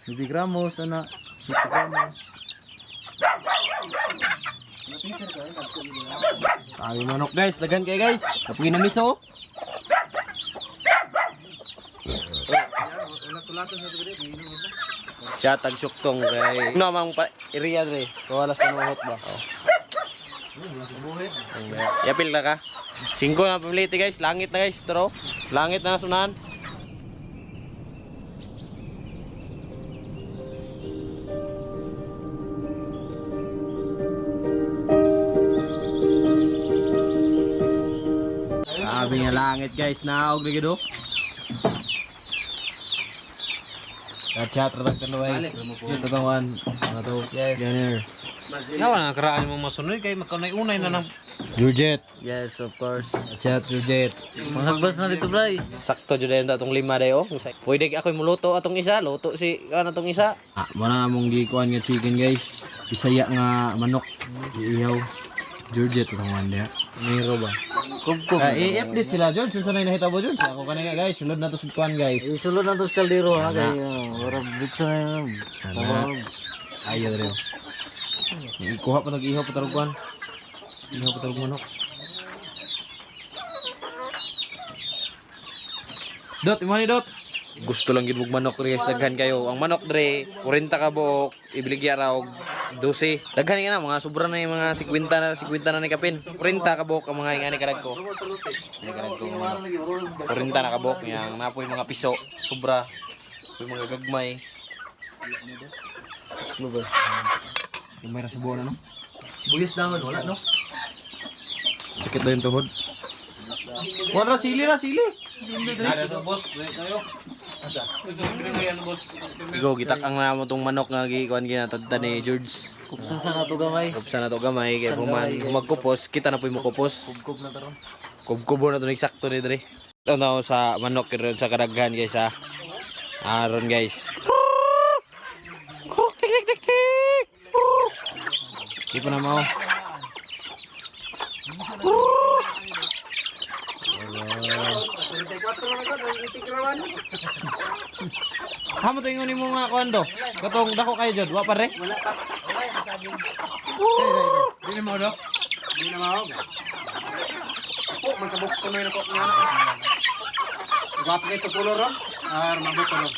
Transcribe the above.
Bibig Ramos, ana. 7 gramos. Kami manok guys, daghan kay guys. Kapugi na miso. Siya tag suktong kay no mang pa area dre. Kawalas panuhot ba? Oh. Yapil na ka. Singko na pamiliti guys, langit na guys, tro. Langit na nasunahan. Grabe nga langit guys, naog lagi do. Chat ratag kanduay. Ito tawan. Ano to? Yes. Ganir. Yawa na karaan mo masunod kay magkanay-unay na ng Georgette. Yes, of course. Chat Georgette. Pangagbas na dito, bray. Sakto jud dayon atong lima dayo. Pwede ako'y muluto atong isa, luto si ano atong isa. Ah, mo na among gikuan nga chicken guys. Bisaya nga manok. Iihaw. Georgette atong one diha. Miro ba? Kubkub. Ah, i-update sila George. Unsa na nahitabo George? Ako kanina guys, sulod na to sa kuan guys. Isulod na to sa kaldero ha kay wala bitsa na yun. Ana. Ayo dre. Ikuha pa nag-ihaw pa tarong kuan. Ihaw pa tarong manok. Dot, imani dot. Gusto lang gid mog manok dre guys, daghan kayo. Ang manok dre, 40 ka buok, ibiligya ra og 12. Daghan nga na mga sobra na yung mga 50 na, 50 na ni kapin. 40 ka buok ang mga ingani karag ko. Ini karag ko. Mga manok. 40 na ka buok yang napoy mga piso, sobra. Poy mga gagmay. Gamay ra sa buo na no. Bugis dahon wala no. Sakit daw yung tuhod. Wala sili ra sili. boss. Go gitak ang namo tong manok nga gikuan ginatadta ni George. Kupsan sa nato gamay. Kupsa na to gamay kay human magkupos kita na po'y mukupos. Kubkub na taron. Kubkubo na to eksakto ni dre. Ano sa manok ron sa kadaghan guys ha. Aron guys. Kruk, tik tik tik tik. Di pa na mao. Hamo to ingon nimo nga kuan do. Katong dako kayo jud, wa pa re. Wala pa. Dili mo do. Dili na mao. Po man kabuk sunoy na po nga na. Gwapo kay to color ro. Ah, mabot ro.